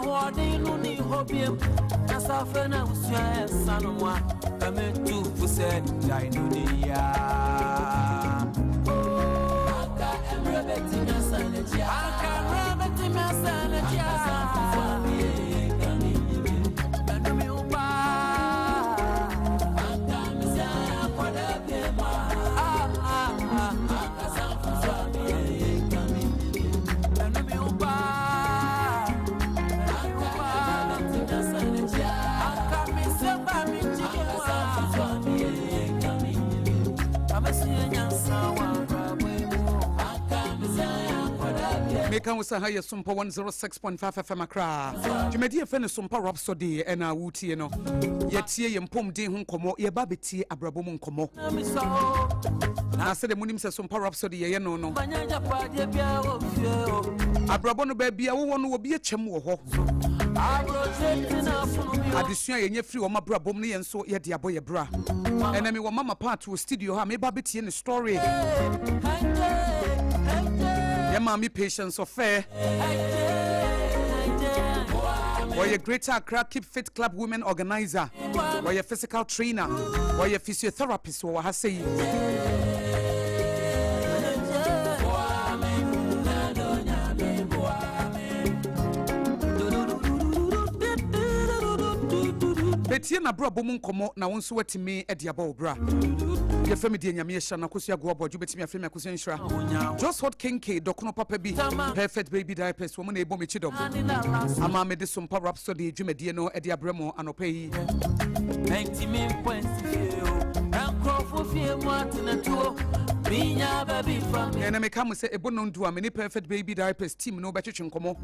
Ahoɔden no ni hɔ biem na safɛ na wosua ɛnsa no mu a kame tu fo sɛ gyae no ni ya. Anka mmerɛ bɛtumi asan n'akyi a. Anka mmerɛ bɛtumi asan n'akyi a. Anka sanfofo a meyɛ kame nyime. Bɛdome wo paa. Anka mesɛ akwadaa biem a. Anka sanfofo a meyɛ kame nyime. Bɛdome wo paa. Anka mmerɛ bɛtumi asan n'akyi a. Anka mesɛ ba me gyige mu a. Anka sanfofo a meyɛ kame nyime. Abɛsua nyansa wɔ abrabɔ yi mu. Anka mesɛ akwadaa biem. Meka wo sɛ ha yɛ Sompa 106.5 FM Accra. Dwumadi yɛfrɛ no Sompa Rhapsody ɛna wotie no. Yɛtie yɛn mpɔmden ho nkɔmmɔ, yɛba bɛtie abrabɔ mu nkɔmmɔ. Na mesɔ o. Na sɛdeɛ monim sɛ Sompa Rhapsody yɛyɛ no no, Manya agyapadeɛ biara wɔ fie o. abrabɔ no baabi a wowɔ no, obi akyɛm wɔ hɔ. Aburokye tena funu mi o. Adesua a yɛnya firi wɔn abrabɔ mu no, yɛn nso yɛde abɔ yɛ bra. Ɛnɛ mewɔ Mama Pat wɔ studio ha, meba bɛtie ne story. Yɛ maame Patience Ɔfɛ, wɔyɛ Greater Accra Keep Fit Club Women Organizer, wɔyɛ physical trainer, wɔyɛ physiotherapist wɔ ha sɛ yi. Bɛtie n'abrabɔ mu nkɔmmɔ na wo nso watumi de abɔ wo bra. Yɛfrɛ me deɛ Nyame ahyira no, Akosua Agoa Boadwo. Wobɛtumi afrɛ me Akosua Nhyira. Jos Hot Kenke dɔkono papa bi, Perfect Baby Diapers, wɔn na ɛbɔ m'akyi dɔm ama mede Sompa Rhapsody dwumadie no de abrɛ mo anɔpa yi. Ɛntimi mpɔ nsi fie o. Nkurɔfo fie mu atenatuo. Minya baabi fa me. Ɛna meka mo sɛ ɛbɔ nondu a, me ne Perfect Baby Diapers team no bɛtwetwe nkɔmmɔ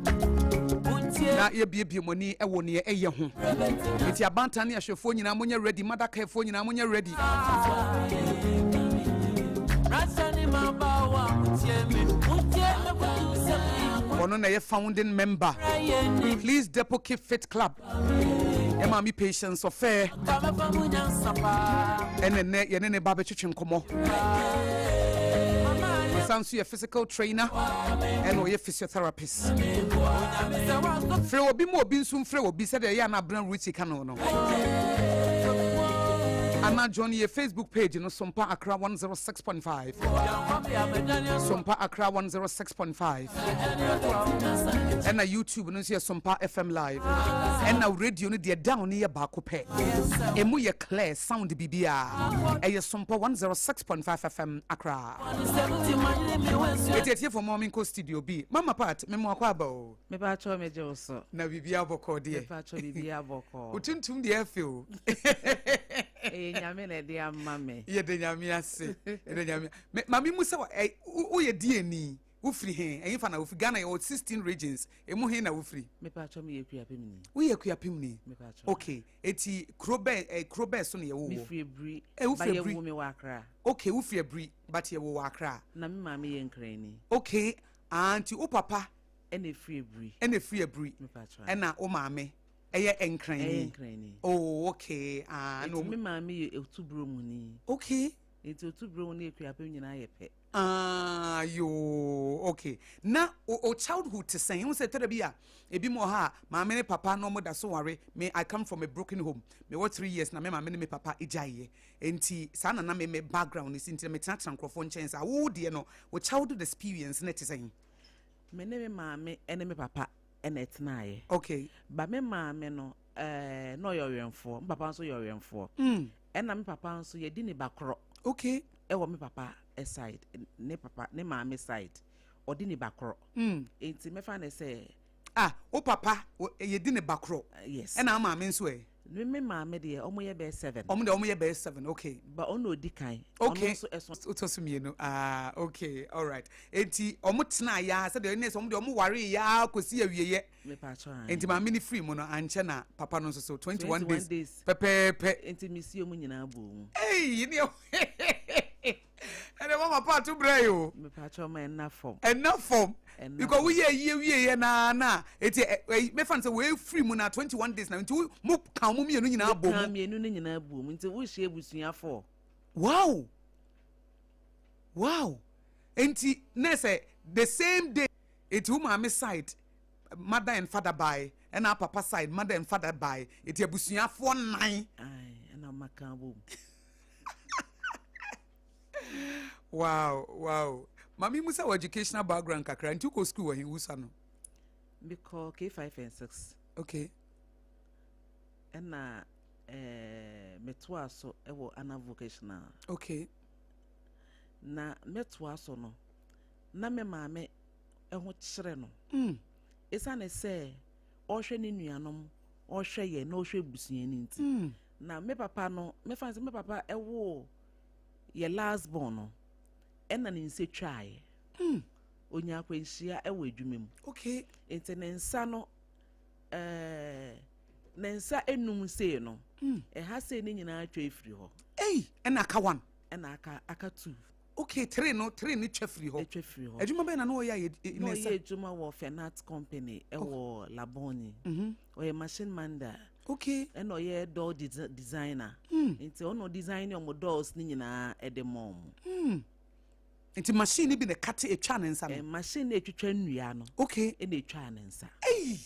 Wontie na yɛbiebie mo ani ɛwɔ neɛ ɛyɛ ho. Nti abantan ne ahwɛfoɔ nyinaa, monyɛ ready. Madakaefoɔ nyinaa, monyɛ ready. Rasa ne ma ba wa mutie me. Mutie me kutu sɛm yi. Ɔno na ɛyɛ founding member Yɛ ni. Please Depot Keep Fit Club, ɛma me Patience Ɔfɛ. Ka mɛfa mu nyansa paa. Ɛne nnɛ yɛne ne ba bɛtwetwe nkɔmmɔ. Ɔsan nso yɛ physical trainer ɛna ɔyɛ physiotherapist. Onyame sɛ wankɔ Frɛ obi ma obi nso mfrɛ obi sɛdeɛ ɛyɛ ana abena Ruti ka no, ana join yɛ Facebook page no, Sompa Accra 106.5, Sompa Accra 106.5. Ɛna YouTube no nso yɛ Sompa FM Live. Ɛna radio no deɛ, down no yɛ baako pɛ, ɛmu yɛ clear sound biribiaa, ɛyɛ Sompa 106.5 FM Accra. Ɛti atiefoɔ ma menkɔ studio bi. Mama Pat, memo akɔ aba o. Mepakyɛ, megye wo so. Na biribia bɔkɔɔ deɛ? Mepakyɛ, biribi abɔkɔɔ. Wo tuntum deɛ ɛfɛ o. Ɛyɛ Nyame na ɛde ama me. Yɛda Nyame ase, yɛda Nyame. Maame mu sɛ woyɛ diani, wofiri he? Ɛyɛ fa na wofiri Ghana? Yɛwɔ 16 regions, ɛmu he na wofiri? Mepakyɛ, meyɛ Kuapemni. Woyɛ Kuapemni? Mepakyɛ. Okay, eti kuro bɛn so na yɛwɔ wɔ? Mefiri Aburi. Wofiri ba Aburi. Yɛwo me wɔ Akra. Okay, wofiri Aburi but yɛwɔ wɔ Akra. Na me maame yɛ Nkrani. Okay, ah, nti wo papa ɛna ɛfiri Aburi. Ɛna efiri Aburi? Mepakyɛ. Ɛna wo maame ɛyɛ Nkranni? Ɛyɛ Nkrani. Oh, okay, ah, nti me maame yɛ Otuburomuni. Nti Otuburomu ne Akuapem nyinaa yɛ pɛ. Ah, yoo, okay. Na o childhood te sɛn? N sɛ tɛrɛ bi a ebi mu wɔ ha a maame ne papa na ɔmo da so ware. Me, I come from a broken home. Me wɔ 3 years na me maame ne me papa egyaeɛ. Nti saa na na me background ne si, nti na me tenatena nkurɔfoɔ nkyɛn saa. Wo deɛ no, o childhood experience ne te sɛn? Me ne me maame ne me papa ɛna ɛtenaeɛ. Ba me maame no na ɔyɛ ɔwɛmfoɔ, me papa nso yɛ ɔwɛmfoɔ. Ɛna me papa nso yɛdi ne ba korɔ. Ɛwɔ me papa side, ne papa ne maame side, ɔde ne ba korɔ. Nti mɛfa ne sɛ Ah, wo papa yɛdi ne ba korɔ? Yes. Ɛna wo maame nso ɛ? Me maame deɛ, ɔmo yɛ bɛyɛ seven. Ɔmo deɛ ɔmo yɛ bɛyɛ seven, okay. Ba ɔno odi kan. Okay. Ɔno nso ɛso. Wotɔ so mmienu. Ah, okay, alright. Eti ɔmo tena ya sɛdeɛ ɛne sɛ ɔmo deɛ ɔmo ware ya kɔsi awieyɛ? Mepakyɛ. Nti maame ne firi mu no ankyɛ na papa no nso so 21 21 days, days. Pɛpɛɛpɛ. Nti mesi ɔmo nyinaa bɔ mu. Ei, ne ɛnɛ Mama Pat brɛ yi o. Mepakyɛ, ɔmo ɛna fam. Ɛna fam. Ɛna because fam. Woyɛ ayie wie yɛ naa na eti ɛ ɛ mɛfa no sɛ wɔafiri mu na 21 days na nti mo ka mo mmienu nyinaa bɔ ka mu? Mmienu no nyinaa bɔ mu, nti wohyia abusuafoɔ. Wow, nti na sɛ the same day, eti wo maame side mother and father bae, Ɛna papa side, mother and father bae. Eti abusuafoɔ nnan. Ae, ɛna maka bom. Wow. Mami musa wɔ educational background kakra. Nti wokɔ school wɔ he wusa no? Mekɔ K5 and 6. Okay. Ɛna metoa so ɛwɔ Anna Vocational. Okay. Na metoa so no, na me maame ɛho kyerɛ no. Esiane sɛ ɔhwɛ ne nuanom, ɔhwɛ yɛ na ɔhwɛ busua no nti. Na me papa no, mefa sɛ me papa ɛwɔ yɛ last born no, ɛna ne nsa twaeɛ. Onya akwanhyia ɛwɔ adwuma mu. Okay. Nti ne nsa no, ne nsa enum sei no, ɛha sei ne nyinaa atwa efiri hɔ. Ei, ɛna aka one. Ɛna aka two. Okay, three no, three ni twa firi hɔ. Etwa firi hɔ. Adwuma bɛn na na ɔyɛ a yɛ Na ne nsa? ɔyɛ adwuma wɔ Fenat Company ɛwɔ Labone. Ɔyɛ machine mander. Okay. Ɛna ɔyɛ door designer. Nti ɔno design ɔmo doors ne nyinaa ɛde ma ɔmo. Nti machine ni bi na kate etwa ne nsa no. Machine na etwitwa nnua no. Okay. Ɛna etwa ne nsa. Ei!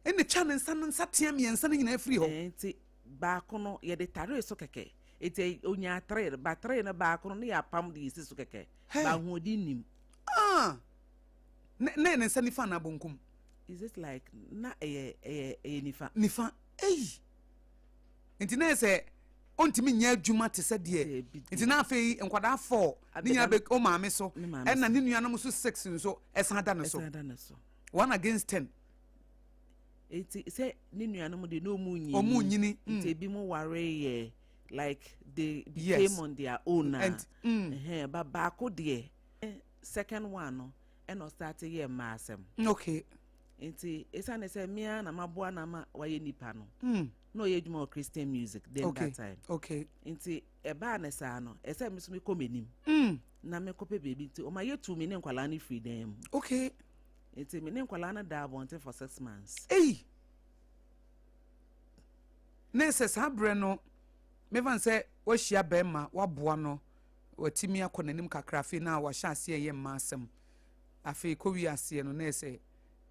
Ɛna etwa ne nsa no, nsa tea mmiɛnsa no nyinaa firi hɔ. Nti baako no yɛde tare so kɛkɛ. Nti onya three, ba three no baako no ne yɛ apam de yɛsi so kɛkɛ. Hey. Ba ahoɔden nim. Ah! Ne ne nsa nifa na bonkum. Is it like na ɛyɛ nifa? Nifa. Ei! Nti na sɛ ontimi nyɛ adwuma te sɛ deɛ. Nti na afei nkwadaa 4 ne nyinaa bɛ o maame so. Ɛna ne nuanom so 6 nso ɛsan da ne so. Ɛsan da ne so. 1 against 10. Nti sɛ ne nuanom de na ɔmu nyini. Ɔmu nyini. Nti ebi mu ware yɛ like they became yes. on their own. And, but baako deɛ second one no ɛna ɔstart yɛ mmaa asɛm. Okay. Nti esiane sɛ mmea na maboa na ma wayɛ nipa no. Na ɔyɛ adwuma wɔ Christian music then okay. that time. Okay. Nti ɛbaa ne saa no ɛsɛ mi nso mi kɔ m'anim. Na mi kɔpɛ beebi nti ɔma yɛ tu mi ne nkwalaa no firi dan mu. Okay. Nti mi ne nkwalaa no da abɔnten for 6 months. Ei! Ne sɛ saa berɛ no mefa sɛ wahyia bɛrima waboa no watimi akɔ n'anim kakra afei na wahyɛ aseɛ yɛ mmaa asɛm afei kɔwi aseɛ no na sɛ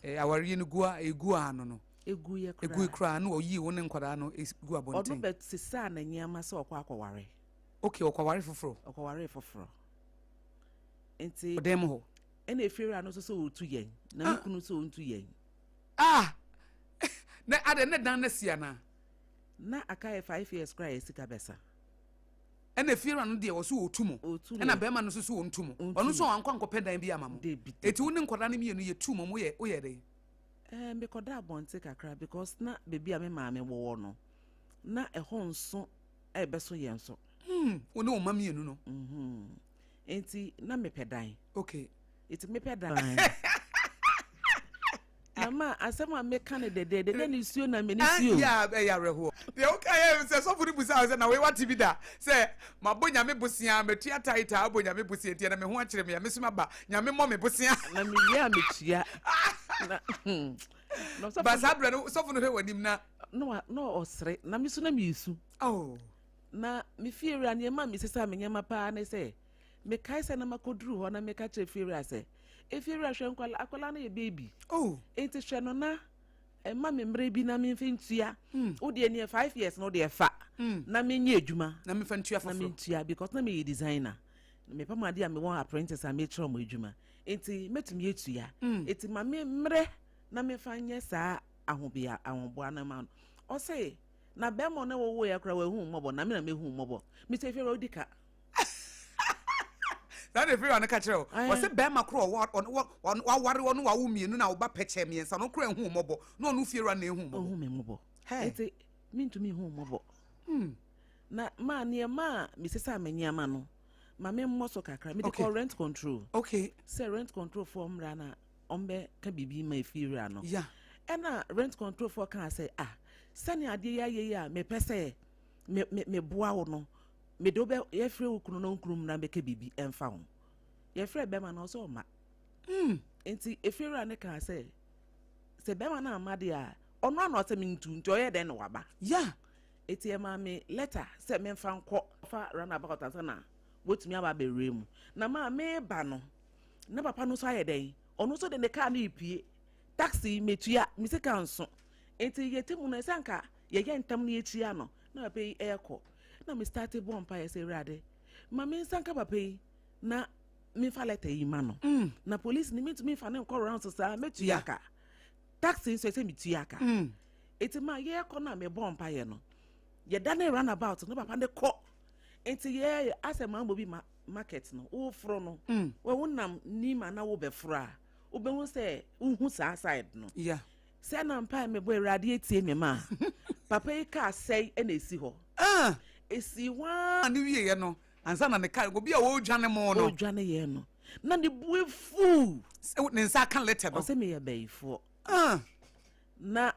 awareɛ no gu a egu ano no egu yɛ koraa egu koraa na ɔyii wo ne nkwadaa no gu abɔnten. Ɔno bɛ sisa ne nneɛma sɛ ɔkɔ akɔware. Okay, ɔkɔware foforɔ. Ɔkɔware foforɔ. Nti ɔdan mu hɔ. Ɛna efiewura no nso sɛ ɔtu yɛn na ne kunu sɛ ɔntu yɛn. Ah! Na ade ne dan na si ana? Na aka yɛ 5 years koraa yɛ sika bɛsa. Ɛna efiewura no deɛ ɔso ɔtu mu. Ɛna bɛrima no nso so ɔntu mu. Ɔno nso wankɔ ankɔpɛ dan bi ama mo. Eti wo ne nkwadaa no mmienu yɛ tu mu mo yɛ woyɛ dɛn? Mekɔda abɔnten kakra because na beebi a me maame wɔwɔ no na ɛhɔ nso ɛbɛso yɛn so. Wo ne wo mma mmienu no. Nti na mepɛ dan. Okay. Nti mepɛ dan. Mama asɛm a meka ne dɛdɛɛdɛ na ne suo na me ne suo. Ya ɛyɛ awerɛhoɔ. Deɛ woka yɛ sɛ sɔfo no busa wo sɛ na wei wate bi da sɛ mabɔ nyame bosea matua taitaa abɔ nyame bosea nti ɛna me ho akyerɛ me a me so maba nyame mmɔ me bosea. Na mewie a metua. Na ba saa berɛ no sɔfo no hwɛ w'anim na. Na ɔsere na me so na mesu. Oh. Na me fie wura nneɛma a mesesa me nneɛma paa ne sɛ mekae sɛ na makɔduru hɔ na meka kyerɛ fie wura sɛ efie wura hwɛ nkwala akwala no yɛ baby. Oh. Enti hwɛ no na ɛma me mmerɛ bi na memfa ntua. Wo deɛ neɛ 5 years no deɛ fa. Na menyɛ adwuma. Na memfa ntua foforɔ. Na mentua because na meyɛ designer. Mepɛ mu adeɛ a mewɔ apprentice a mekyerɛ wɔn adwuma. Enti mɛtumi atua. Enti ma me mmerɛ na memfa nyɛ saa ahobea ahoboa no ma no. Ɔse na bɛrima no wɔwɔ yɛ koraa wahu mmɔbɔ na me na mehu mmɔbɔ. Mesɛ efie wura wodi ka. Saa na efie no ka kyerɛ wo. Ɔse bɛrima koro waware ɔno wawo mmienu na ɔba pɛkyɛ mmiɛnsa no koro ehu mmɔbɔ na ɔno fie wura na ehu mmɔbɔ. Ohu me mmɔbɔ. Enti mintumi hu mmɔbɔ. Na maa nneɛma a mesesa me nneɛma no ma me mmɔ so kakra. Mede kɔ rent control. Okay. Sɛ rent control foɔ mmra na ɔmbɛ ka biribi ma efie wura no. Yeah. Ɛna rent control foɔ kaa sɛ ah sɛnea adeɛ yɛ ayɛ yi a mepɛ sɛ me me meboa wo no. Mede wo bɛ yɛfrɛ wo kunu na wo kunu mmra bɛka biribi ɛmfa ho. Yɛfrɛ bɛrima no ɔsɛ ɔma. Nti efiewura ne kaa sɛ sɛ bɛrima no amma deɛ a ɔno ano ɔsɛ mentu nti ɔyɛ dɛn na waba. Yeah. Eti ɛmaa me letter sɛ memfa nkɔ fa roundabout ansa na wɔtumi aba abɛwura mu. Na maa meba no na papa no nso ayɛ dɛn ɔno nso de ne kaa no repue. Taxi metua me sika nso. Nti yɛte mu no, ɛsɛ anka yɛyɛ ntam no yɛkyia no na papa yi ɛrekɔ. Na me start bɔ mpaeɛ sɛ, Awurade, ma me nsa nka papa yi na memfa letter yi ma no. Na police ni mentumi mfa ne nkɔ rounds saa, mɛtua ka. Taxi nso ɛsɛ metua ka. Nti ma yɛrekɔ no a mebɔ mpaeɛ no, yɛda ne runabout no, papa ne kɔ. Nti yɛ asɛ maa mbɔ bi ma market no, woforo no. Wɔ wonam nim ana wobɛforo a, wobɛhu sɛ wohu saa side no. Sɛ na mpae mebɔ, Awurade etie me ma papa yi kaa sɛe ɛna esi hɔ. Ah! Esi hɔ a. Ne wieɛ no, ansa na ne kaa obi a wɔredwane mo no. Ɔredwane yɛn no, na ne bu efu. Sɛ ne nsa aka letter no. Ɔsɛ meyɛ bɛyifoɔ. Ah! Na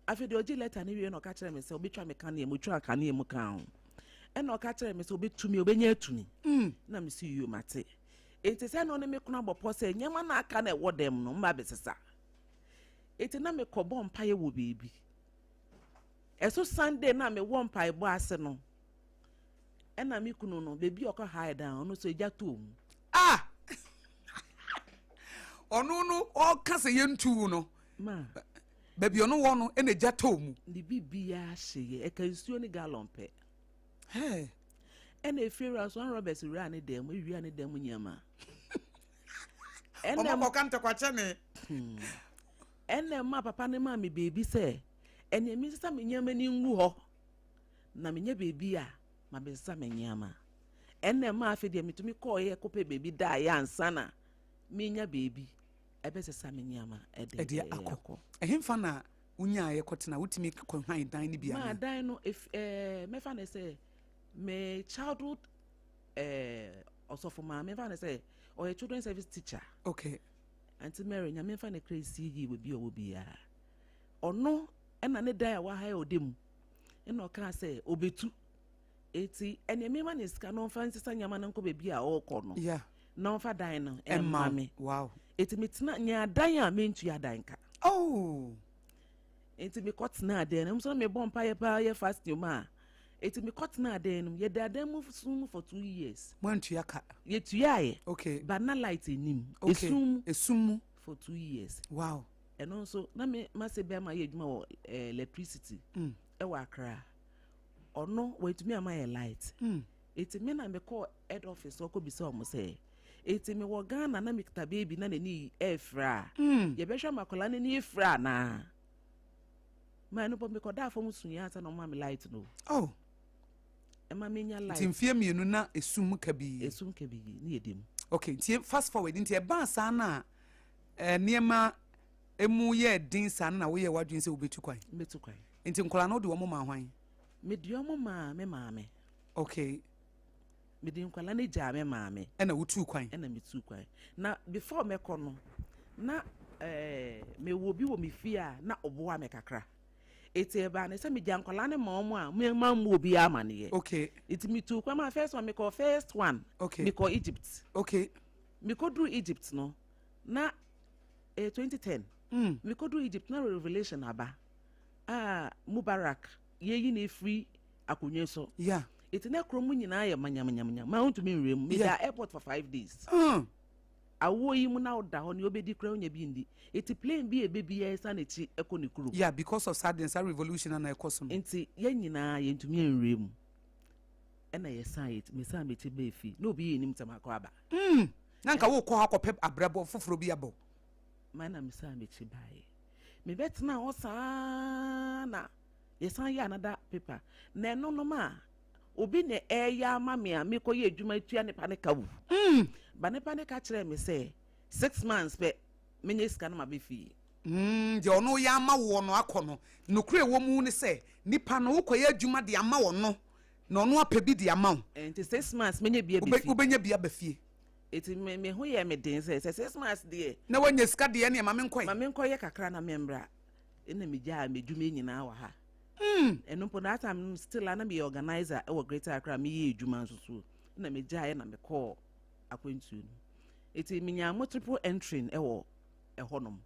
afei deɛ ɔgye letter no wie na ɔka kyerɛ me sɛ ɔbɛtwa me kanea mu, otwa kanea mu ka ho. Ɛna ɔka kyerɛ me sɛ ɔbɛtumi, ɔbɛnya atumi. Na me si yio, mate. Enti sɛ no ne me kono abɔ pɔ sɛ nneɛma no aka na ɛwɔ dɛm no mma bɛsesa. Enti na mekɔbɔ mpaeɛ wɔ baabi. Ɛso Sunday na mewɔ mpaebɔ ase no, ɛna me kunu no, baabi a ɔkɔ high down, ɔno nso egya tɔɔ mu. Ah! Ɔno no ɔka sɛ yɛntu no. Ma. Baabi ɔno wɔ no ɛna egya tɔɔ mu. Ne biribiara hyeeɛ, ɛka nsuo ne gallon pɛ. Hey. Ɛna efie wura nso, Roberts wura ne dan mu, ewia ne dan mu nneɛma. Ɔmo kɔka ntɔkwakyɛ ne. Ɛna ɛma papa ne maa me beebi sɛ ɛnea mi nsesa me nneɛma ni ngu hɔ na menyɛ beebi a ma me nsesa me nneɛma. Ɛna ɛma afei deɛ metumi kɔɔyɛ kɔpɛ beebi da a yɛ ansa na menya beebi ɛbɛsesa me nneɛma ɛde ɛde akɔ. Ɛhemfa na wonyaeɛ kɔtena, wotumi kɔhwan dan no bi maa ana? Dan no if mɛfa ne sɛ me childhood ɔsɔfo maame, mɛfa ne sɛ ɔyɛ children service teacher. Aunty Mary, Nyame mfa ne kra sie yie wɔ bi a ɔwɔ biara. Ɔno ɛna ne dan a waha yɛ ɔda mu ɛna ɔkaa sɛ ɔbɛtu, eti ɛnea mema ne sika na ɔmfa nsesa nneɛma no nkɔ baabi a ɔrekɔ no na ɔmfa dan no ɛmma me. Eti metena nyaa dan a mentua dan ka. Nti mekɔtena dan no mu nso na mebɔ mpaeɛ paa, yɛ fasting mu a, eti mekɔtena dan no mu, yɛda dan mu sum for 2 years. Moantua ka? Yɛtuaeɛ. But na light anim. Esum. Esum mu. For 2 years. Ɛno nso na me mase bɛrima yɛ adwuma wɔ electricity ɛwɔ Accra. Ɔno wɔatumi ama yɛ light. Eti me na mekɔɔ head office ɔkɔ bisa ɔmo sɛ eti mewɔ Ghana na mekita baby na n'ani ɛɛfira a, yɛbɛhwɛ ama akwadaa n'ani efira anaa? Maa no bɔ mekɔda fam sunyɛ ansa na ɔma me light no. Ɛma menya light. Nti mfeɛ 2 na esum kabii. Esum kabii ne yɛ dem. Okay, nti fast forward, nti ɛbaa saa na nneɛma emu yɛ den saa na woyɛ w'adwene sɛ wobɛtu kwan? Mɛtu kwan. Nti nkwadaa no, wode wɔn maa hwan? Mede ɔmo maa me maame. Mede nkwadaa no gyaa me maame. Ɛna wotu kwan? Ɛna metu kwan. Na before mɛkɔ no, na mewɔ bi wɔ me fie a na ɔboa me kakra. Eti ɛbaa ne sɛ megya nkwadaa no ma ɔmo a mema mu obiara amaneɛ. Eti metu kwan ma first one, mekɔ first one. Mekɔ Egypt. Mekɔduru Egypt no na 2010. Mekɔduru Egypt na revolution aba a Mubarak yɛyi ne efiri akonnwa so. Eti na kurom nyinaa yɛ manyamanyamanya maa ntumi nwura mu. Meda airport for 5 days. Awoɔ yi mu na ɔda hɔ ne obɛdi kura onya bi ndi. Eti plane bi a ebe bi ɛsa n'akyi ɛkɔ ne kurom. Yeah, because of saa den saa revolution na ɛkɔ so no. Nti yɛn nyinaa yɛntumi nwura mu. Ɛna yɛsan yɛ mesan m'akyi bɛɛ fi na obi yɛ nim sɛ makɔ aba. Na nka wokɔ hɔ akɔpɛ abrabɔ foforɔ bi abɔ. Maa na mesan m'akyi baeɛ. Mebɛtena hɔ saa na yɛsan yɛ another paper na ɛno nom a obi na ɛyɛ ama me a mekɔyɛ adwuma tua nipa ne ka wu. Ba nipa ne ka kyerɛ me sɛ 6 months pɛ menyɛ sika no ma bɛ fie. Deɛ ɔno yɛ ama woɔ no akɔ no, nokorɛ ɛwɔ mu ne sɛ nipa no wokɔyɛ adwuma de ama wɔ no na ɔno apɛ bi de ama wo. Nti 6 months menyɛ bi abɛ fie. Wobɛnya bi aba fie. Eti me ho yɛ me den sɛ 6 months deɛ. Na wanya sika deɛ ne ma menkɔe. Ma menkɔyɛ kakra na membra. Ɛna megyaa m'adwuma nyinaa wɔ ha. Ɛno mpo that time no still a na meyɛ organizer ɛwɔ Greater Accra, meyɛ adwuma nso so na megyaeɛ na mekɔɔ akwantuo no. Eti menya multiple entry ɛwɔ ɛhɔnom.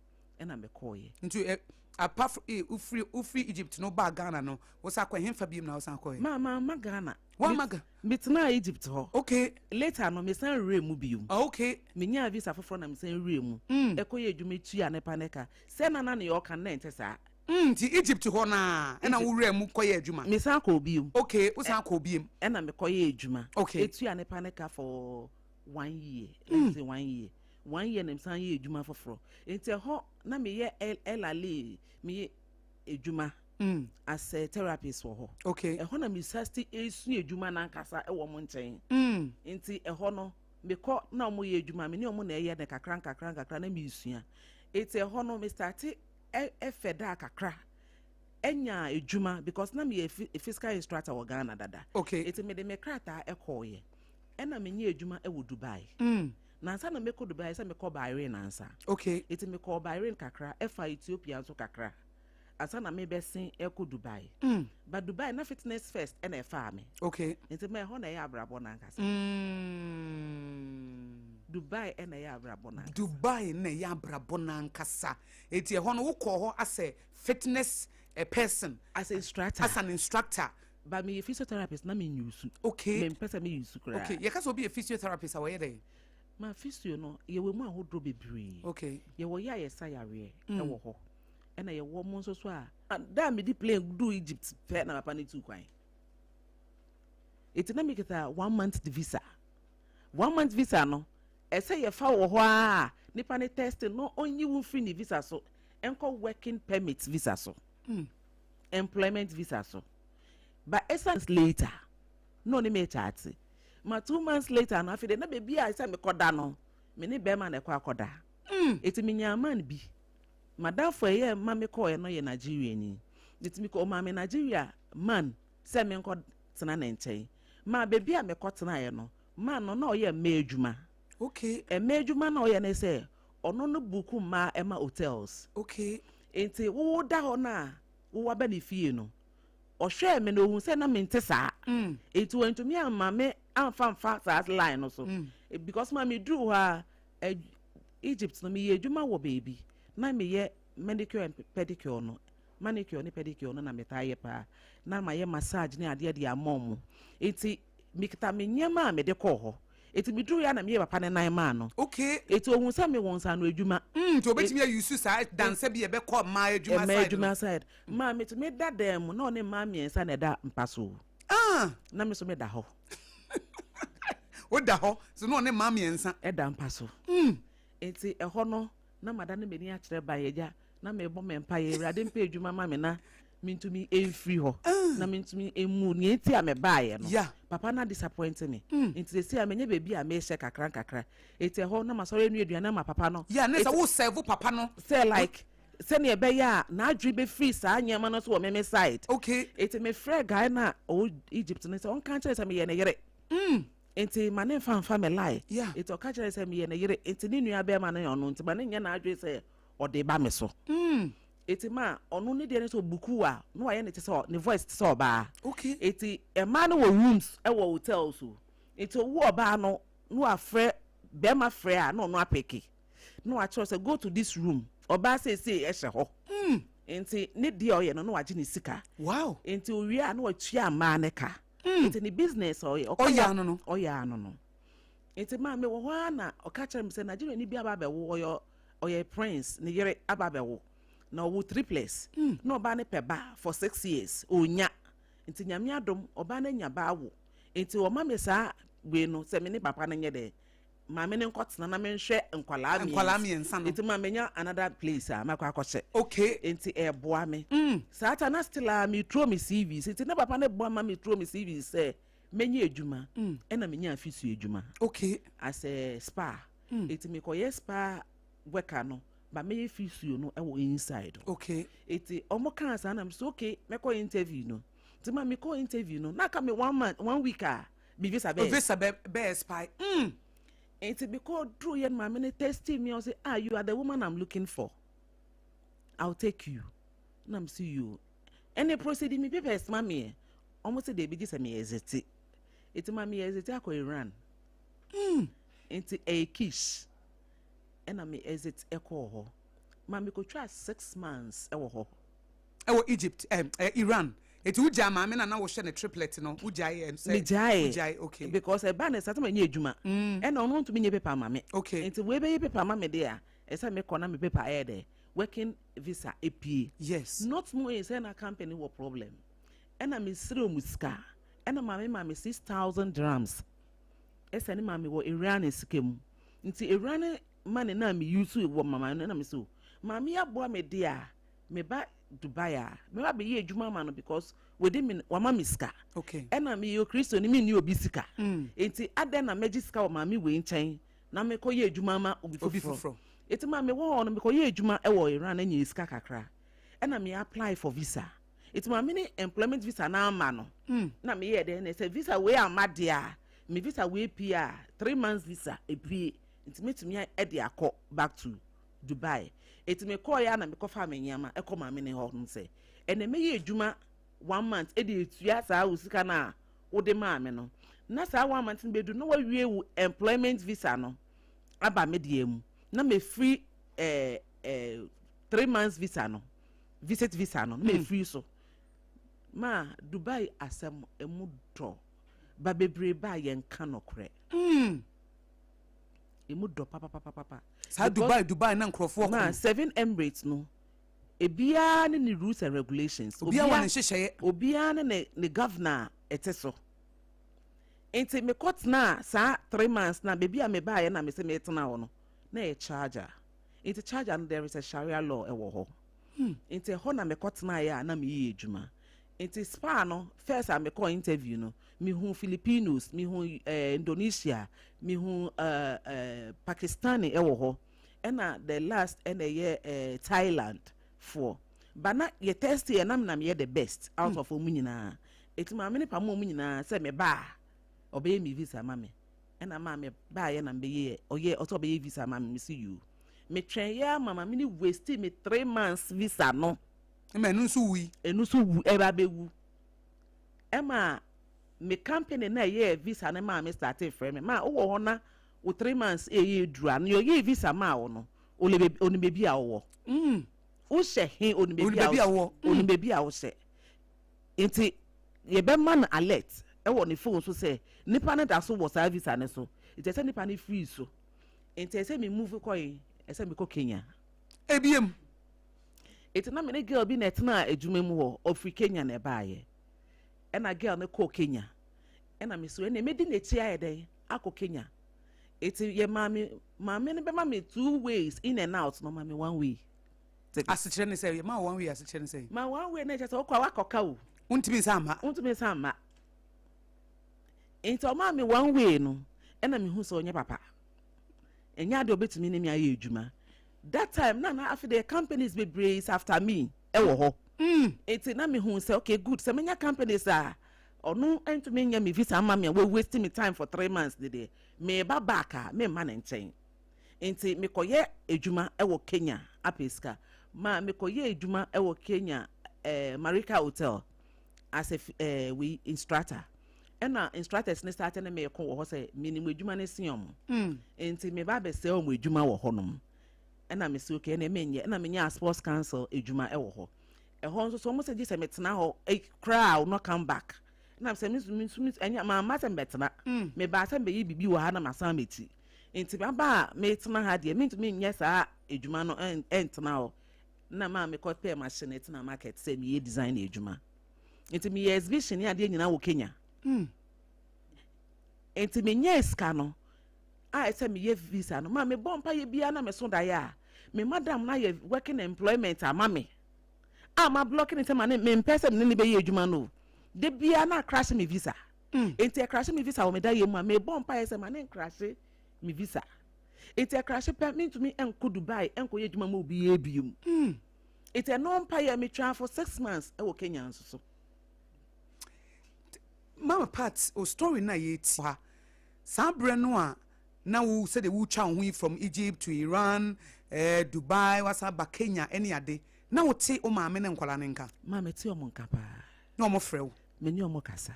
Ɛna mekɔɔyɛ. Nti apart from wofiri Egypt no baa Ghana no, wosan kɔ hemfa biom na wosan kɔɛ? Ma Ghana. Woamma Ga. Metenaa Egypt hɔ. Okay. Later no, mesan werɛ mu biom. Ah, okay. Menyaa visa foforɔ na mesan werɛ mu. Ɛkɔyɛ adwuma tua nepa ne ka. Sɛ na ne ɔka no na ɛnte saa. Nti Egypt hɔ naa ɛna wowura mu kɔyɛ adwuma? Mesan kɔɔ biom. Okay, wosan kɔɔ biom. Ɛna mekɔyɛ adwuma. Okay. Ɛtua nepa ne ka for one year. Let's say one year. One year na mesan yɛ adwuma foforɔ. Nti ɛhɔ na meyɛ LLA, meyɛ adwuma as a therapist wɔ hɔ. Ɛhɔ na mesase esua adwuma nankasa ɛwɔ mo nkyɛn. Nti ɛhɔ no mekɔ na ɔmo yɛ adwuma, me ne ɔmo na ɛyɛ ne kakra nkakra nkakra na mesua. Eti ɛhɔ no me start ɛfɛ da kakra ɛnya adwuma because na meyɛ physical instructor wɔ Ghana dada. Eti mede me krataa ɛkɔɔyɛ ɛna menyɛ adwuma ɛwɔ Dubai. Nansa na mekɔ Dubai sɛ mekɔ Bahrain nansa. Eti mekɔ Bahrain kakra, ɛfa Ethiopia nso kakra ansa na mebɛsen ɛkɔ Dubai. But Dubai na Fitness First ɛna ɛfaa me. Nti ma ɛhɔ na ɛyɛ abrabɔ nankasa. Dubai ɛna ɛyɛ abrabɔ nankasa. Dubai na ɛyɛ abrabɔ nankasa. Eti ɛhɔ no wokɔ hɔ as fitness a person? As a instructor. As an instructor. But meyɛ physiotherapist na menyusu. Mempɛ sɛ meyusu koraa. Okay, yɛka sɛ obi yɛ physiotherapist a, wɔyɛ dɛn? Ma physio no, yɛwɔ mu ahodoɔ bebree. Yɛwɔ yɛ a yɛsa yareɛ ɛwɔ hɔ, ɛna yɛwɔ mo nso so a da a mede plane du Egypt pɛ na papa no tu kwan. Eti na mekita one month visa. One month visa no, ɛsɛ yɛfa wɔ hɔ a nipa ne test no, ɔnyi wo mfiri ne visa so ɛnkɔ working permit visa so, employment visa so. But ɛsan later na ɔne me chat ma 2 months later no, afei de na beebi a sɛ mekɔda no, me ne bɛrima na ɛkɔ akɔda. Eti menya man bi madamfo ɛyɛ ma mekɔɛ no yɛ Nigeria ni, eti mekɔ ɔmaa me Nigeria man sɛ menkɔ tena ne nkyɛn. Ma beebi a mekɔ tenaeɛ no, man no na ɔyɛ mmaa adwuma. Mmaa adwuma na ɔyɛ ne sɛ ɔno no book mmaa ɛma hotels. Nti wowo da hɔ no a wowɔ aba ne fie no, ɔhwɛɛ me na ohun sɛ na mente saa. Nti wɔntumi ama me amfa mfa saa line no so. Because ma meduru hɔ a Egypt no, meyɛ adwuma wɔ baabi na meyɛ manicure and pedicure no, manicure ne pedicure no na metaa yɛ paa, na mayɛ massage ne adeɛ de ama ɔmo. Nti mekita me nneɛma a mede kɔɔ hɔ, nti meduru yɛ a na meyɛ papa ne nan maa no. Nti ohun sɛ mewɔ nsano adwuma. Nti obetumi ayusu saa dansa bi a ɛbɛkɔ mmaa adwuma mmaa side no. Adwuma side maa metumi da dan mu na ɔne mmaa mmiɛnsa na ɛda mpa so. Na me so meda hɔ. Woda hɔ so na ɔne mmaa mmiɛnsa. Ɛda mpa so. Nti ɛhɔ no na mada ne m'ani akyerɛ ba yɛgya na mebɔ me mpa yɛ, Awurade mpɛ adwuma ma me na mentumi ɛmfiri hɔ na mentumi ɛmu nea nti a mebaeɛ no. Papa na disappoint me. Nti sɛsi a menyɛ baabi a mehyɛ kakra nkakra, nti ɛhɔ na masɔre anu aduane ama papa no. Yeah, ne sɛ wo serve papa no. Sɛ like sɛnea ɛbɛyɛ a n'adwene bɛfiri saa nneɛma no so wɔ meme side. Nti mefrɛ guy no a ɔwɔ Egypt no sɛ ɔnka nkyerɛ sɛ meyɛ ne yere. Nti ma ne mfa mfa me lie. Nti ɔka kyerɛ sɛ meyɛ ne yere, nti ne nua bɛrima no yɛ ɔno, nti ma ne nyɛ n'adwene sɛ ɔde ba me so. Nti ma ɔno ne deɛ ne sɛ ɔ book a na wayɛ ne te sɛ ne voice te sɛ ɔbaa. Nti mmaa no wɔ rooms ɛwɔ hotels o, nti owu ɔbaa no na wafrɛ bɛrima, frɛ a na ɔno a pick na wakyerɛ sɛ go to this room, ɔbaa seesei ɛhyɛ hɔ. Nti ne deɛ ɔyɛ no na wagye ne sika. Nti owie a na watua mmaa ne ka. Nti ne business a ɔyɛ. Ɔyɛ ano no. Ɔyɛ ano no. Nti maa mi wɔ hɔ a na ɔka kyerɛ mi sɛ Nigeria ni bi aba abɛwo, ɔyɛ prince ne yere aba abɛwo na ɔwɔ triplets. Na ɔbaa ne pɛ ba for 6 years onya, nti Nyame adom ɔbaa no anya ba awo, nti ɔma mi saa wei no sɛ me ne papa no nyɛ dɛ maame ne nkɔtena na menhwɛ nkwalaa. Nkwalaa mmiɛnsa no. Nti maa menya another place a makɔ akɔhyɛ. Nti ɛɛboa me. Saa ta na still a meturo me CVs, nti ne papa ne boa ma meturo me CVs sɛ menye adwuma. Ɛna menya afisu adwuma as a spa. Nti mekɔyɛ spa worker no ba mɛyɛ physio no ɛwɔ inside. Nti ɔmo kaa saa na so okay, mɛkɔ interview no. Nti ma mekɔ interview no na aka me one month, one week a me visa bɛyɛ. Visa bɛ expire. Nti mekɔ duru yɛ no, maame ne testing me, ɔsɛ, "Ah, you are the woman I'm looking for, I'll take you." Na m si you ɛne proceed mi papers ma meɛ, ɔmo sɛ deebi gye sɛ meyɛ exit. Nti ma meyɛ exit akɔ Iran. Nti ɛyɛ Kish ɛna me exit ɛkɔɔ hɔ. Ma mekɔtwaa 6 months ɛwɔ hɔ. Ɛwɔ Egypt, Iran. Eti wogyaa maame na wohyɛ ne triplet no, wogyae ɛ sɛ Megyae. Wogyae, okay. Because ɛba ne sɛ manyɛ adwuma ɛna ɔno ntumi nyɛ paper ma me. Nti wei bɛyɛ paper ma me de a, ɛsɛ mekɔ na me paper ɛyɛ dɛ working visa epie. Not knowing sɛ na company wɔ problem, ɛna mesrɛ ɔmu sika, ɛna maame ma me 6,000 dirhams, ɛsɛ ne maame wɔ Iran sika mu. Nti Iran money na me use wɔ mama no, ɛna me so maame aboa me de a meba Dubai a meba bɛyɛ adwuma ama no, because wɔde me wama me sika. Ɛna meyɛ Kristo ni, menni obi sika. Nti adɛn na mɛgye sika wɔ maame wei nkyɛn na mekɔyɛ adwuma ama obi obi foforɔ? Foforɔ. Eti maame wɔ hɔ no, mekɔyɛ adwuma wɔ Iran, anya sika kakra, ɛna me apply for visa. Eti maame ne employment visa na ama no. Na meyɛ dɛ na sɛ visa wei ama deɛ a, me visa wei pie a, 3 months visa epie, nti metumi ɛde akɔ back to Dubai. Eti mekɔɔ yɛ a, na mekɔfa me nneɛma ɛkɔ maame ne hɔ nom sɛ ɛnna mɛyɛ adwuma one month ɛde etua saa wo sika no a wode maa me no. Na saa one month no bɛdu na wawie wo employment visa no aba me deɛ mu, na mefiri ɛɛ ɛɛ 3 months visa no, visit visa no, na mefiri so. Ma Dubai asɛm emu dɔ ba bebree ba a, yɛnka nokorɛ. Emu dɔ papapapapa. Saa Dubai na nkurɔfoɔ Ma kɔ. Seven Emirates no, ebiara ne ne rules and regulations. Obiara wɔ ne nhyehyɛeɛ. Obiara ne ne governor a ɛte so. Nti mekɔtena saa 3 months na beebi a mebaeɛ na mesɛ metena hɔ no, na yɛ Sharjah. Nti Sharjah no, there is a Sharia law ɛwɔ hɔ. Nti ɛhɔ na mekɔtenaeɛ a na meyɛ adwuma. Nti spa no, first a mekɔ interview no, mehu Filipinos, mehu Indonesia, mehu Pakistani ɛwɔ hɔ, ɛna the last ɛna ɛyɛ Thailand foɔ ba. Na yɛ test yɛ nam na meyɛ the best out of ɔmu nyinaa. Eti maame ne pam ɔmu nyinaa sɛ me ba a ɔbɛyɛ mi visa ma me. Ɛna maa me baayɛ na mbɛyɛ, ɔyɛ ɔsɛ ɔbɛyɛ visa ma me. Mesi you metwɛn yɛ ama maame ne waste me 3 months visa no. Ma ɛno nso wui. Ɛno nso wu, ɛba abɛwu. Ɛma me company na ɛyɛ visa ne maa me start frɛ me maa wowɔ hɔ na wo 3 months ɛyɛ eduru a, na ɔyɛ visa maa wo no, ole beebi, onim beebi a wɔwɔ. Wohyɛ he, onim onim beebi a baabi a wɔwɔ. Onim beebi a wohyɛ, nti yɛbɛma no alert ɛwɔ ne phone so sɛ nipa no da so wɔ saa visa ne so. Nti ɛsɛ nipa no free so, nti ɛsɛ mi move kɔ yi, ɛsɛ mi kɔ Kenya. Ebiem. Eti na me ne girl bi na ɛtena adwuma mu hɔ, ɔfiri Kenya na ɛbaayɛ. Ɛna girl no kɔɔ Kenya, ɛna me so ɛna medi n'akyi ayɛ dɛn akɔ Kenya. Eti yɛ maame maame no bɛma me two ways in and out na ɔma me one way ticket. Asekyerɛ ne sɛ ma one way, asekyerɛ ne sɛ Ma one way na ɛkyɛ sɛ wokɔ a, wakɔka o. Wontumi nsa ama. Wontumi nsa mma. Nti ɔmaa me one way no, ɛna mehu sɛ ɔnyɛ papa, ɛnyɛ ade ɔbɛtumi ne me ayɛ adwuma. That time na afei deɛ companies bebree is after me ɛwɔ hɔ. Nti na mehu sɛ okay, good, sɛ menya companies a ɔno ntumi nyɛ me visa ama me a wɔ waste me time for 3 months de deɛ, meba back a, memma ne nkyɛn. Nti mekɔyɛ adwuma ɛwɔ Kenya apɛ sika. Ma mekɔyɛ adwuma ɛwɔ Kenya, Marika Hotel, as a we instructor. Ɛna instructors ne start ne meeko wɔ hɔ sɛ menim adwuma no si ɔmo. Nti meba abɛsɛe ɔmo adwuma wɔ hɔnom. Ɛna mesi okay, ɛna menyɛ, ɛna menya sports council adwuma ɛwɔ hɔ. Ɛhɔ nso so ɔmo sɛ gye sɛ metena hɔ koraa, I will not come back. Na sɛ me nso me nso ɛnyɛ maa sɛ mbɛtena. Mebaa sɛ mbɛyɛ biribi wɔ ha na masan m'akyi. Nti maba a metena ha deɛ, mentumi nyɛ saa adwuma no ɛntena hɔ. Na maa mekɔ pɛɛ machine tena market sɛ meyɛ design adwuma. Nti meyɛ exhibition ne adeɛ nyinaa wɔ Kenya. Nti menyɛ sika no a ɛsɛ meyɛ visa no, maa mebɔ mpa yɛ biara na meso daeɛ a, me madam na yɛ working employment ama me a ma block ne sɛ ma ne mempɛ sɛ mene ne bɛyɛ adwuma no o. De biara na acrash me visa. Nti ɛcrash me visa wɔ me da yɛ mu a, mebɔ mpa yɛ sɛ ma ne ncrash me visa. Nti ɛcrash pɛ, mentumi nkɔ Dubai nkɔyɛ adwuma ma obi yɛ biom. Nti ɛno mpa yɛ metwaa for 6 months ɛwɔ Kenya nso so. Mama Pat, o story na yɛti ha saa berɛ no a na wo sɛdeɛ wotwa wo ho yi from Egypt to Iran, Dubai, wasan ba Kenya ɛne ade, na wote wo maame ne nkwadaa ne nka? Ma mete ɔmo nka paa. Na ɔmo frɛ wo? Me ne ɔmo kasa.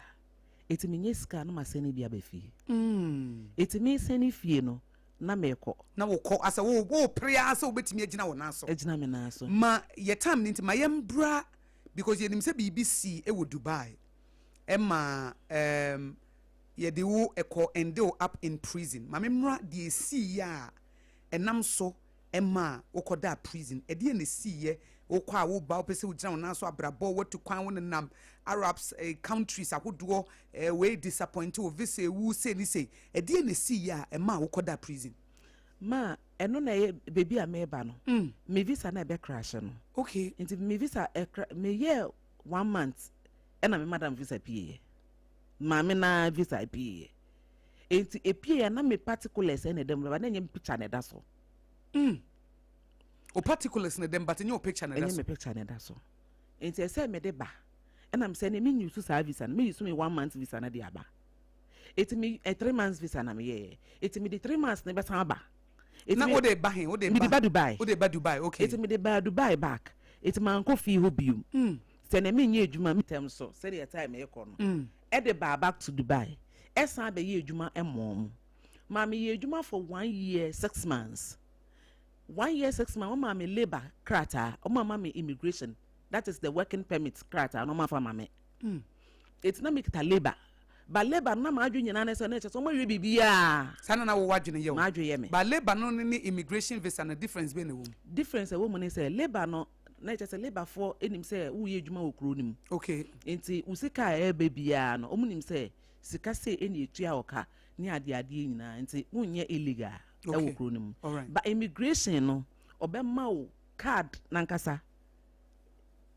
Eti menyɛ sika no, ma sɛne bi aba fie. Eti me sɛne fie no. Na meekɔ. Na wokɔ asɛ wo wopere ara sɛ wobɛtumi agyina wo nan so. Agyina me nan so. Ma yɛ time no nti ma yɛmbra, because yɛnim sɛ biribi sii wɔ Dubai ɛma um, yɛde wo ɛkɔ end wo up in prison. Ma memmra deɛ ɛsiiɛ a ɛnam so ɛma wokɔdaa prison. Ɛdeɛ na ɛsiiɛ wokɔ a woba, wopɛ sɛ wogyina wo nan so, abrabɔ, watu kwan, wo nenam Arabs countries ahodoɔ, wei disappoint wo, visa ewu, sei ne sei. Ɛdeɛ na ɛsiiɛ a ɛma wokɔdaa prison? Ma ɛno na ɛyɛ baabi a meba no. Me visa na ɛbɛ crash no. Nti me visa ɛkra, meyɛɛ 1 month ɛna me madam visa pieeɛ. Maame na visa pieeɛ. Nti epieeɛ na me particulars ɛna ɛda mu, ba na ɛnyɛ me picture na ɛda so. O particulars na ɛda mu, but ɛnyɛ o picture na ɛda so. Ɛnyɛ me picture na ɛda so. Nti ɛsɛ me de ba. Ɛna me sɛ ne me use saa visa no, me use me 1 month visa na de aba. Eti me 3 months visa na me yɛ. Eti me de 3 months na bɛsan aba. Eti na wo de ba he, wo de ba. Me de ba Dubai. Wo de ba Dubai, okay. Eti me de ba Dubai back. Eti man kɔ fie hɔ biom. Sɛ na me nyɛ adwuma me tɛm so, sɛ de time e kɔ no. E de ba back to Dubai. E san bɛ yɛ adwuma e mom. Ma me yɛ adwuma for 1 year 6 months. 1 year 6 months, ma me labor krata, o ma me immigration. That is the working permit krata, no ma fa ma me. Eti na me kita labor. Ba labor na ma adwe nyina na se na che so ma wie bibia. Sana na wo wadwene ye o. Ma adwe ye me. Ba labor no ne immigration visa na difference be na wo. Difference e wo mu ne se labor no na che se labor for enim se wo ye adwuma wo kro nim. Enti wo sika e be bia no omu nim se sika se eni etua oka ne ade ade nyina enti wo nye illegal e wo kro nim. Ba immigration no obema wo card nankasa.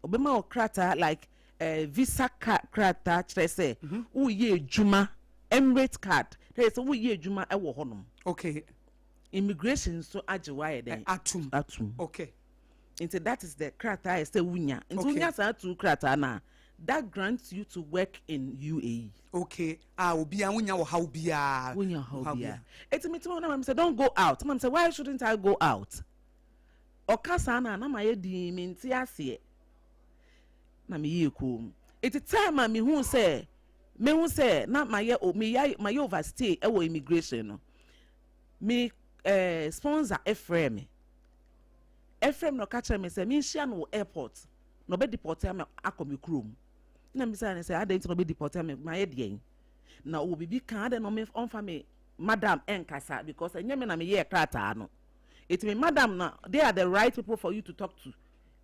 Obema wo krata like visa krata kyerɛ sɛ woyɛ adwuma, Emirates card kyerɛ sɛ woyɛ adwuma ɛwɔ hɔnom. Immigration so agye wo ayɛ dɛn? Atum. Atum. Nti that is the krata a ɛsɛ wonya. Nti wonya saa tu krata na that grants you to work in UAE. Ah, obi a wonya wɔ haw bia. Wonya haw bia. Eti mi ti mo na ma sɛ don't go out. Ma sɛ why shouldn't I go out? Ɔka saa na na ma yɛ din mi nti aseɛ. Na me yie kom. Eti time a me hu sɛ me hu sɛ na ma yɛ o me ya ma yɛ overstay ɛwɔ immigration no. Me sponsor efrɛ me. Efrɛ me na ɔka kyerɛ me sɛ me nhyia no wɔ airport. Na ɔbɛ deport me akɔ me kurom. Na me sɛ sɛ adan nti na ɔbɛ deport me ma yɛ deɛn. Na ɔwɔ bibi kan adan na ɔmfa me madam ɛnkasa because ɛnyɛ me na me yɛ krataa no. Eti me madam na they are the right people for you to talk to.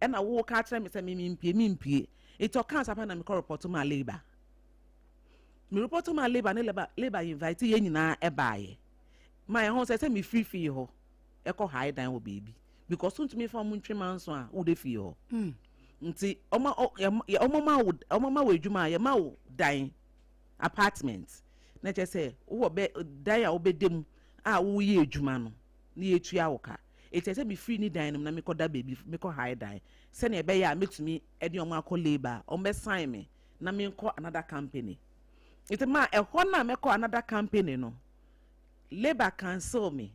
Ɛna wo ka kyerɛ me sɛ me mpie me mpie. Eti ɔka asapa na me kɔ report ma labor. Me report ma labor ne labor invite yɛ nyinaa ɛbaayɛ. Ma yɛ ho sɛ sɛ me free fee hɔ. Ɛkɔ high dan wɔ baby because ntumi fa ɔmo ntwe manso a wo de fie hɔ. Nti ɔmo ma wo ɔmo ma wo adwuma yɛ ma wo dan apartment. Na kyerɛ sɛ wo wɔ bɛ dan a wo bɛ dem a wo yɛ adwuma no na yɛ tua wo ka. Eti sɛ me free ni dan no na me kɔ da baby me kɔ high dan. Sɛ na ɛbɛyɛ a metumi ɛde ɔmo akɔ labor ɔmo bɛ sign me na me nkɔ another company. Eti ma ɛhɔ na me kɔ another company no labor cancel me.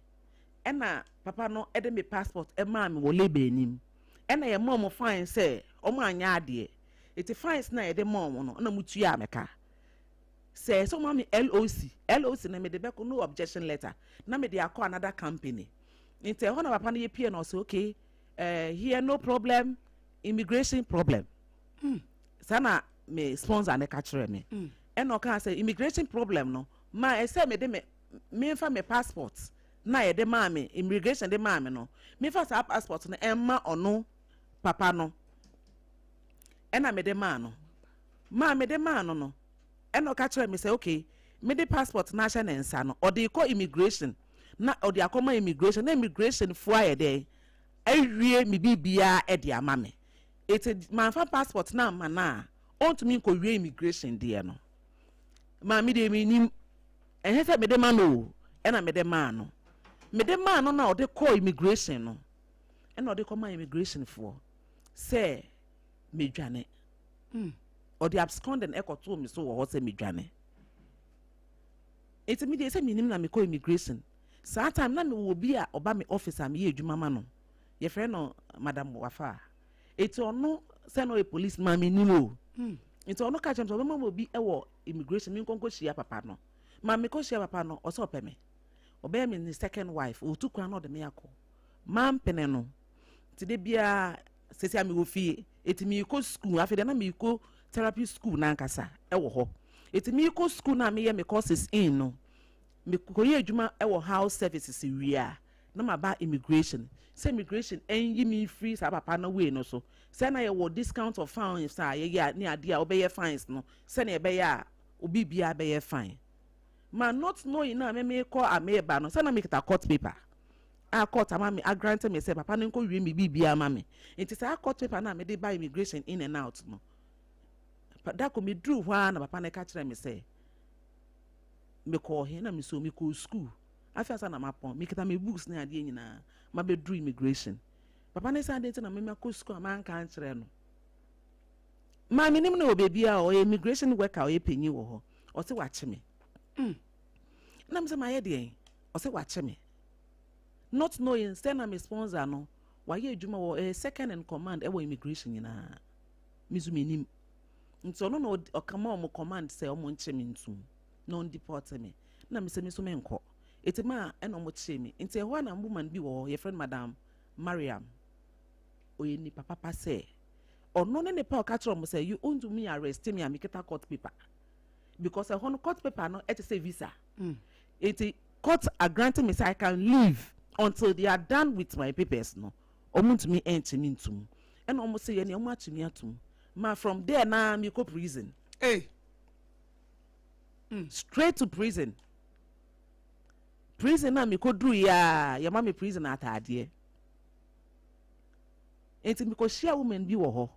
Ɛna papa no ɛde me passport ɛmaa me wɔ labor anim. Ɛna yɛ mɔ mo fine sɛ ɔmo anya adeɛ. Eti fines na yɛde mɔ mo no na mo tua me ka. Sɛ sɛ ɔmo me LOC, LOC na me de bɛkɔ no objection letter na me de akɔ another company. Nti ɛhɔ na papa no yɛ pie na ɔsɛ okay, here no problem, immigration problem. Saa na me sponsor ne ka kyerɛ me. Ɛna ɔka sɛ immigration problem no ma ɛsɛ me de me memfa me passport na yɛde maa me immigration de maa me no memfa saa passport no ɛmma ɔno papa no. Ɛna me de maa no. Maa me de maa no no. Ɛna ɔka kyerɛ me sɛ okay, me de passport na ahyɛ ne nsa no ɔde kɔ immigration na ɔde akɔma immigration na immigration fo ayɛ dɛn awie me bibia ɛde ama me. Eti manfa passport na ama na ɔntumi nkɔwie immigration deɛ no. Maa me de me nim ɛhɛ sɛ me de ma no o, ɛna me de maa no. Me de maa no na ɔde kɔ immigration no. Ɛna ɔde kɔma immigration foɔ sɛ medwane. Ɔde absconding ɛkɔtoo me so wɔ hɔ sɛ medwane. Enti me deɛ sɛ menim na mekɔ immigration. Saa time na mewɔ obi a ɔba me office a meyɛ adwuma ma no. Yɛfrɛ no Madam Wafa. Enti ɔno sɛ no yɛ police man menim o. Enti ɔno ka kyerɛ me sɛ ɔbɛma me obi ɛwɔ immigration me nkɔnkɔ hyia papa no. Ma mekɔ hyia papa no ɔsɛ ɔpɛ me. Ɔbɛyɛ me ne second wife. Ɔtu kwan na ɔde me akɔ. Mampene no. Nti da biara sɛsi a mewɔ fie. Eti meekɔ school. Afei deɛ na meekɔ therapy school n'ankasa ɛwɔ hɔ. Eti meekɔ school na meyɛ me courses in no, mekɔyɛ adwuma ɛwɔ house services wie a, na maba immigration. Sɛ immigration ɛnyi me mfiri saa papa no wei no so. Sɛ na yɛwɔ discount of fines a yɛyɛ a ne adeɛ a wobɛyɛ fines no sɛnea ɛbɛyɛ a obi biara bɛyɛ fine. Ma not knowing na me mekɔ a meba no, sɛ na mekita court paper a court ama me, agrant me sɛ papa no nkɔ wie me biribiara ma me. Nti saa court paper no a mede ba immigration in and out no, dako meduru hɔ a na papa no ka kyerɛ me sɛ mekɔɔ he na mesɛ mekɔɔ school. Afei asa na mapɔn, mekita me books ne adeɛ nyinaa mabɛduru immigration. Papa no sɛ adeɛ nti na mema kɔ school a manka nkyerɛ no. Maa menim no wɔ baabi a ɔyɛ immigration worker a ɔyɛ panyin wɔ hɔ. Ɔse wakye me. Na mesɛ mayɛ deɛn? Ɔsɛ wakye me. Not knowing sɛ na me sponsor no wayɛ adwuma wɔ ɛyɛ second in command ɛwɔ immigration nyinaa. Me nso menim. Nti ɔno na ɔkama ɔmo command sɛ ɔmo nkye me ntum na ɔndeport me. Na mesɛ me nso menkɔ. Eti maa ɛna ɔmo kyee me. Nti ɛhɔ a na woman bi wɔ hɔ, yɛfrɛ no Madam Mariam. Ɔyɛ nipa papa sɛ ɔno ne nipa a ɔka kyerɛ ɔmo sɛ you ntumi arrest me a mekita court paper, because ɛhɔ no court paper no ɛte sɛ visa. Nti court agrant me sɛ I can leave until they are done with my papers no, ɔmo ntumi ɛnkye me ntum. Ɛna ɔmo sɛ yɛ nea ɔmo akye me atum ma from there na mekɔ prison. Hey. Straight to prison. Prison na mekɔ duru yi a, yɛma me prison ataadeɛ. Nti mekɔhyia woman bi wɔ hɔ,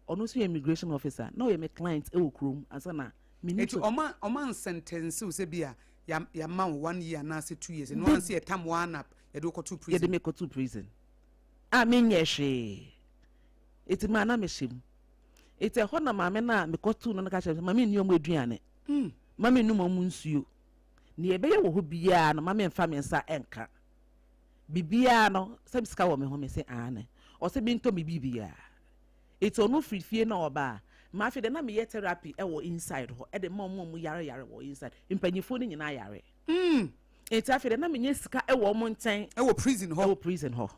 ɔno nso yɛ immigration officer na ɔyɛ me client ɛwɔ kurom ansa na menim. Nti ɔma nsentence wo sɛ bi a yɛama wo one year anaasɛ 2 years no anse yɛtam one up, yɛde wo kɔto prison. Yɛde me kɔto prison a menyɛ hwee. Eti maa na mehyɛ mu. Eti ɛhɔ na maame no a mekɔto no no ka kyerɛ me sɛ ma menni ɔmo aduane, ma mennom ɔmo nsuo, nea ɛbɛyɛ wɔ hɔ biara no ma memfa me nsa ɛnka biribiara no, sɛ sika wɔ me ho. Me sɛ aane. Ɔsɛ mentɔ me biribiara. Eti ɔno firi fie na ɔbaa ma afei de na meyɛ therapy ɛwɔ inside hɔ ɛde ma ɔmo a ɔmo yare yare wɔ inside, mpanyinfoɔ no nyinaa yare. Eti afei de na menyɛ sika ɛwɔ ɔmo nkyɛn. Ɛwɔ prison hɔ? Ɛwɔ prison hɔ.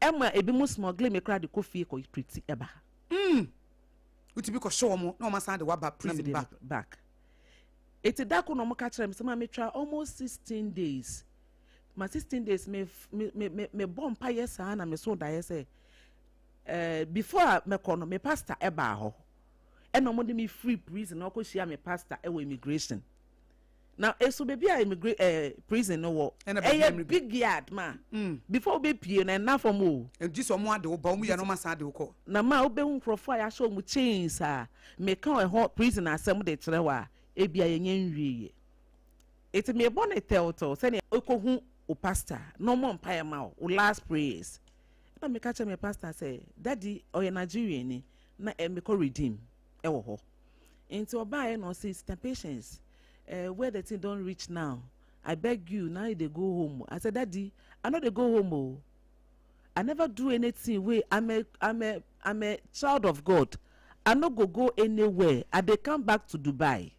Ɛma ebi mo smuggle me kora de kɔ fie kɔ treat ɛba. Wotumi kɔhyɛ wɔ mo na ɔma san de waba na prison mede back? Back. Eti da ko na ɔmo ka kyerɛ me sɛ ma metwa almost 16 days. Ma 16 days me me me me me bɔ mpa yɛ saa na me so daeɛ sɛ before a mɛkɔ no, me pastor ɛbaa hɔ ɛna ɔmo de me free prison na ɔkɔ hyia me pastor ɛwɔ immigration. Na eso beebi a immigra prison no wɔ Ɛna baabi a ɛyɛ big yard ma before wobɛpie no ɛna fam o. Nti sɛ ɔmo ade wo ba, ɔmo yɛ no, ɔmo asan ade wo kɔ. Na ma wobɛhu nkurɔfoɔ a yɛahyɛ wɔn chains a meka ɛhɔ prison asɛm de kyerɛ wɔ a ebia yɛnyɛ nwieɛ. Eti mebɔ ne tɛwtɛw sɛnea ekɔhu o pastor na ɔmɔ mpaeɛ ma wo, wo last prayers. Na meka kyerɛ me pastor sɛ daddy ɔyɛ Nigerian ni na mekɔ Redeem ɛwɔ hɔ. Nti ɔbaeɛ na ɔsɛ, "Sister Patience, where the thing don reach now, I beg you, now you dey go home." I said, "Daddy, I no dey go home o. I never do anything wey I'm a child of God. I no go go anywhere. I dey come back to Dubai.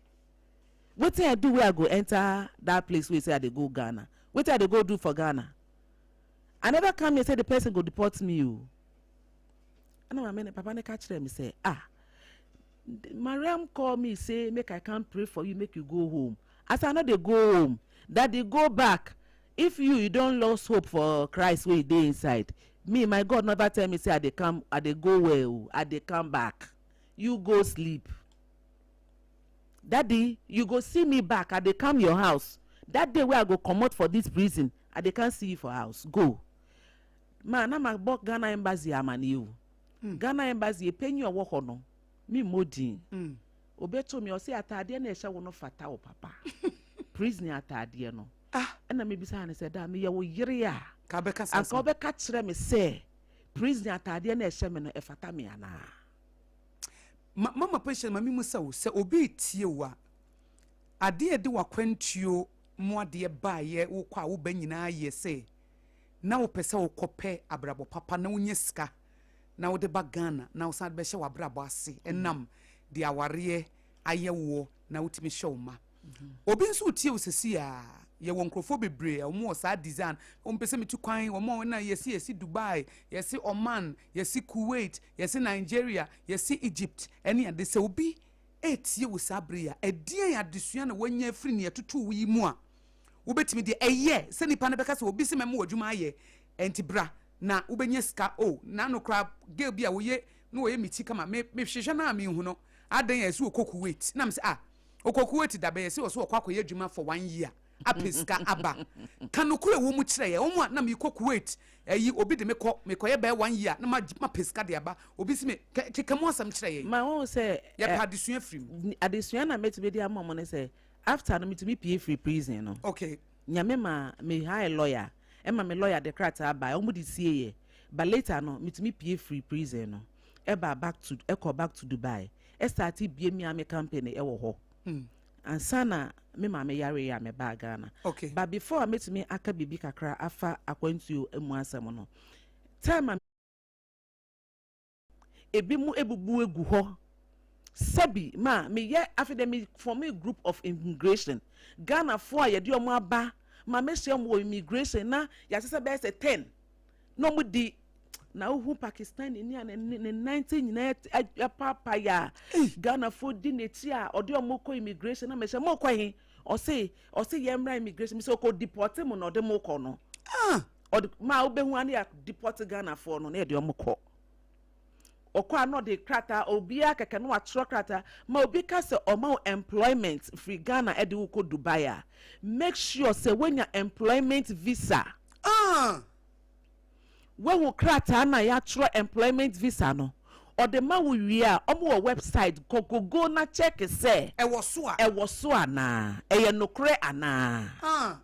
Wetin I do wey I go enter that place wey say I dey go Ghana? Wetin I dey go do for Ghana? I never come here say the person go deport me o." Ɛna maame ne papa ne ka kyerɛ me sɛ, "Ah, Mariam call me say make I come pray for you, make you go home." I say, "I no dey go home. Daddy, go back. If you don lost hope for Christ wey dey inside me, my God never tell me say I dey come, I dey go well o. I dey come back. You go sleep. Daddy, you go see me back. I dey come your house. That day wey I go comot for this prison, I dey come see you for house. Go." Ma na ma bɔ Ghana Embassy amane o. Ghana Embassy epanyin a ɔwɔ hɔ no, mi mo din. Obeto mi, ɔsi ataadeɛ na ɛhyɛ wo no fata wo papa, prison ataadeɛ no. Ah. Ɛna mebisa ne sɛ da meyɛ wo yere a ka bɛka saa anka asɛm. Ɔbɛka kyerɛ me sɛ prison ataadeɛ na ɛhyɛ me no ɛfata me anaa? Mama Patience, ma mi mu sɛ wo sɛ obi tie wo a, adeɛ a ɛde w'akwantuo mu adeɛ baayɛ wokɔ a woba nyinaa yɛ sɛ na wopɛ sɛ wokɔpɛ abrabɔ papa na wonya sika na wode ba Ghana na wosan de bɛhyɛ w'abrabɔ ase ɛnam de awareɛ ayɛ woɔ na wotumi hyɛ wo ma. Obi nso tie wo sɛsi a Yɛwɔ nkurɔfoɔ bebree a wɔn wɔ saa design, wɔn pɛ sɛ metu kwan, wɔn a na yɛsi yɛsi Dubai, yɛsi Oman, yɛsi Kuwait, yɛsi Nigeria, yɛsi Egypt ɛne ade. Sɛ obi etie wo saa bere yi a, ɛdeɛn adesua na wanya afiri nea ɛtoto wo yi mu a wobɛtumi deɛ ɛyɛ sɛ nipa no bɛka sɛ obi sɛ mɛma w'adwuma ayɛ, ɛnti bra na wobɛnya sika o? N'ano koraa, girl bi a wɔyɛ na wɔyɛ me ti kama, me mehwehwɛ no a mehu no adan a ɛsɛ wɔkɔ Kuwait, na me sɛ, ah, ɔkɔ Kuwait da bɛyɛ sɛ ɔsɛ wɔkɔ akɔyɛ adwuma for one year apɛ sika aba. Ka nokorɛ wɔ mu kyerɛ yɛ. Wɔn a na mekɔ Kuwait ɛyi, obi de me kɔ, mekɔyɛ bɛyɛ one year na mapɛ sika de aba, obi si me keka mu asɛm kyerɛ yɛ. Ma wɔn sɛ yɛpɛ adesua firi mu. Adesua na mɛtumi de ama wɔn ne sɛ, after no metumi pie firi prison no, Nyame ma me hire lawyer, ɛma me lawyer de krataa ba, wɔn de sie yɛ, but later no metumi pie firi prison no, ɛba back to, ɛkɔ back to Dubai, ɛstart bie mi a me company ɛwɔ hɔ ansa na me maame yare yɛ a mebaa Ghana. But before a mɛtumi aka biribi kakra afa akwantuo mu asɛm no, time a ebi mu ebubu egu hɔ sɛbi ma meyɛ, afei dɛ me form a group of immigration, Ghanafoɔ a yɛde wɔn aba ma mehyia wɔn wɔ immigration na yɛasesɛ bɛyɛ sɛ 10 na wɔn di na wohu Pakistani ni a ne nante nyinaa apaapae a Ghanafoɔ di n'akyi a ɔde wɔn kɔ immigration, na mehyɛ mo kɔ he, ɔse yɛn mmra immigration, sɛ ɔkɔ deport mu na ɔde mo kɔ no. Ɔde maa wobɛhu ano yɛ deport Ghanafoɔ no na yɛde wɔn kɔ. Ɔkɔ a na ɔde krataa obiara kɛkɛ na watwerɛ krataa ma obi ka sɛ ɔma wo employment firi Ghana ɛde wo kɔ Dubai a, make sure sɛ woanya employment visa. Woahu krataa no a yɛatwerɛ employment visa no, ɔde ma wo wie a, ɔmo wɔ website, kɔ Google na check sɛ ɛwɔ so a. Ɛwɔ so anaa, ɛyɛ nokorɛ anaa.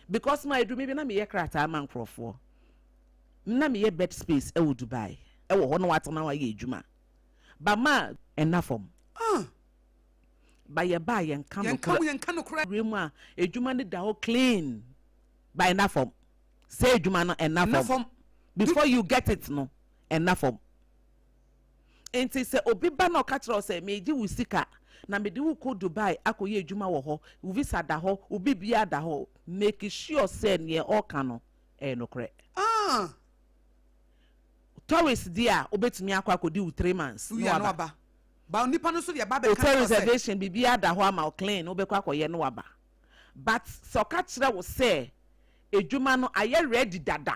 Because ma edumi bi na meyɛ krataa ma nkurɔfoɔ na meyɛ bed space ɛwɔ Dubai, ɛwɔ hɔ na watena hɔ ayɛ adwuma ba ma ɛna fam. Ba yɛ ba a yɛnka nokorɛ. Yɛnka nokorɛ. Wura mu a adwuma no da hɔ clean ba ɛna fam sɛ adwuma no ɛna fam. Before you get it no, ɛna fam. Nti sɛ obi ba na ɔka kyerɛ wo sɛ meegye wo sika na mede wo kɔ Dubai akɔyɛ adwuma wɔ hɔ, wo visa da hɔ, wo biribiara da hɔ, make sure sɛ neɛ ɔreka no ɛyɛ nokorɛ. Tourist deɛ a, wobɛtumi akɔ akɔdi wo 3 months na waba. Ba nipa no nso deɛ ba bɛka hotel reservation, biribiara da hɔ ama wo clean, wobɛkɔ akɔyɛ no waba. But sɛ ɔka kyerɛ wo sɛ edwuma no ayɛ ready dada,